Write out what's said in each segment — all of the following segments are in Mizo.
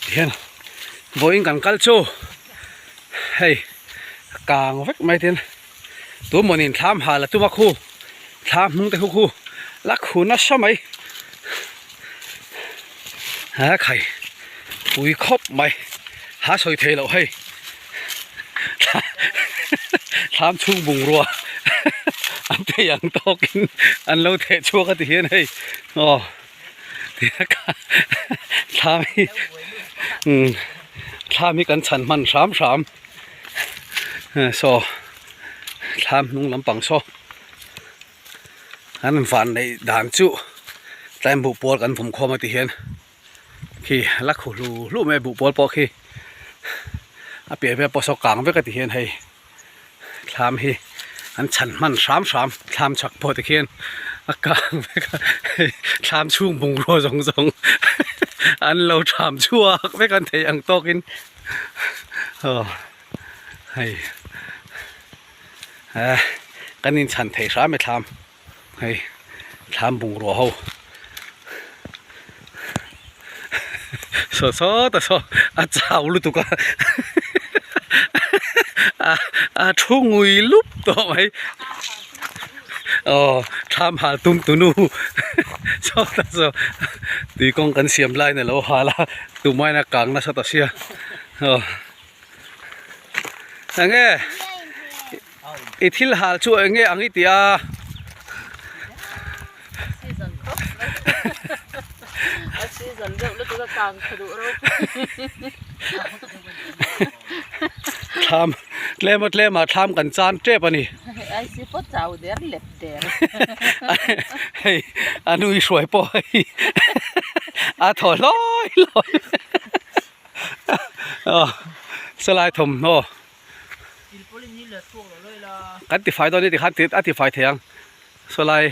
Tihian vawiin kan kal chu hei a kang vek mai tin tu mawni in thlam hal a tum a khu thlam hnung te khu khu la khu nasa mai a khai pui khawp mai ha sawi thei loh hei thlam chhung bungrua an thei ang tawkin an lo theh chhuak a ti hian hei aw. Thlam hi thlam hi kan chhan hman hram hram saw thlam hnung lampang saw an van neih dan chu tlai buh pawl kan vawm khawm a ti hian khi la khu hlu hlu mai a buh pawl pawh khi a piah vel pawh saw kang vek a ti hian hei. Thlam hi an chhan hman hram hram thlam chhak pawh te khian a kang vek a hei thlam chhung bungrua zawng zawng an lo tham chhuak vek an theih ang tawkin aw hei eh kan inchhan thei hram e thlam hei thlam bungrua ho saw sawt a saw a chau lutuk a a thu ngui lup tawh mai aw thlam hal tum tunu sawt a saw tui kawng kan siam laiin alo hal a tumaiin a kang nasa ta sia aw enge. I thil hal chu eng nge ang i ti a? Season khawp mai. A season deuh lutuk a kang tha duh ropui. Thlam tlem a tlem ah thlam kan chan tep a ni. Ai si pawh chau der lep der. Hei a nui hruai pawh hei a thaw hlawi hlawi. Aw salai thawmhnaw. Kan ti fai dawn ni tikhan a ti fai thei ang sawlai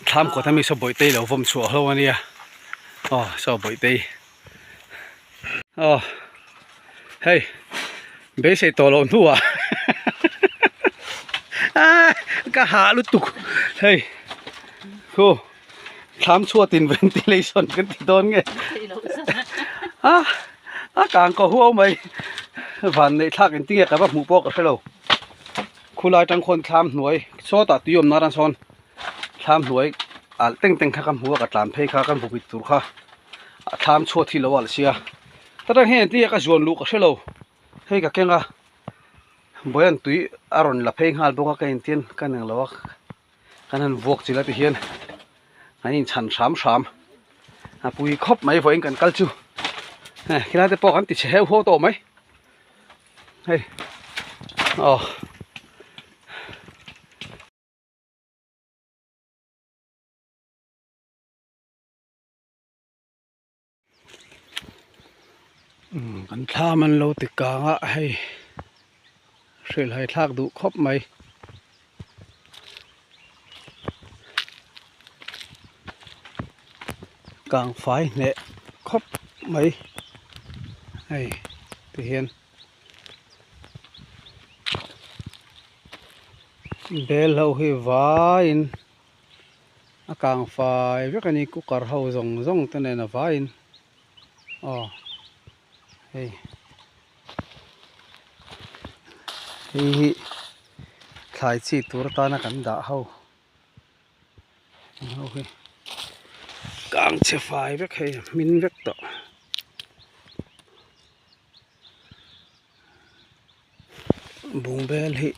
thlam kawt ami saw bawihte lo vawm chhuah hlauh ania aw saw bawihte aw hei beisei tawh loh hnuah ka hah lutuk hei khu thlam chhuatin ventilation kan ti dawn nge a a kang kaw huau mai van neih thlak engtin nge ka va hmuh pawh ka hrelo khulai tang khawn thlam hnuai sawtah tui awm nan sawn thlam hnuai alh teng teng kha ka hmu a ka tlan phei kha ka hmu bik tur kha a thlam chhuat hi lo alh sia ta tang hian engtin nge ka zuan luh ka hrelo hei ka keng a bawian tui a rawn la phei nghal bawk a ka intin ka neng lo a. Kan han vuak chilh a ti hian an inchhan hram hram a pui khawp mai vawiin kan kal chu hei khilai te pawh kan ti chhe heuh haw tawh mai hei aw. Kan thlam an lo ti kang a hei hrilhhai thlak duh khawp mai. Kang fai hneh khawp mai hei ti hian bel ho hi vaiin. A kang fai vek a ni cooker ho zawng zawng te nen a vaiin aw hei hei hi thlai chi tur atana kan dah ho ho hi kang chhe fai vek hei a hmin vek tawh. Bungbel hi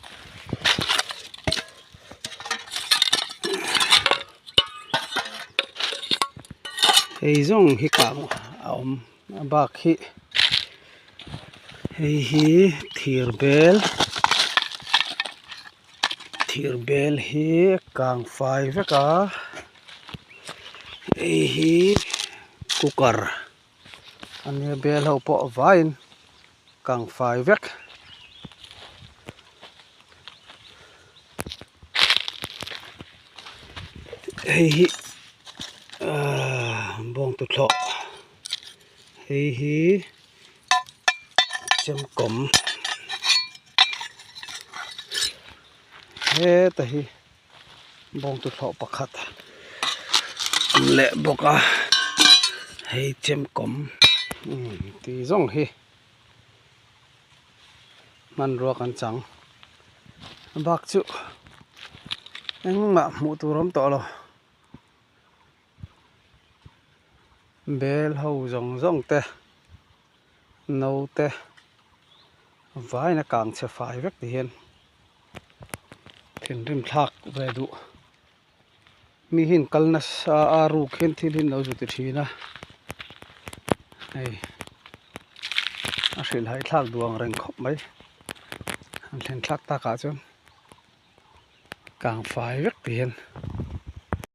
hei zawng hi kang a awm a bak hi hei hi thir bel thir bel hi kang fai vek a hei hi cooker. Ania bel ho pawh vaiin kang fai vek. Hei hi ahh bawng tuthlawh hei hi chemkawm heta hi bawng tuthlawh pakhat awm leh bawk a. Hei chemkawm umm tih zawng hi hmanrua kan chang bak chu engmah hmuh tur a awm tawh lo bel ho zawng zawng te no te vaina kang chhe fai vek ti hian thinrim thlak ve duh. Mi hi an kal nasa a ruk hian thil hi an lo zu ti thin a hei a hrilhhai thlak duh ang reng khawp mai an thlen thlak takah chuan kang fai vek ti hian.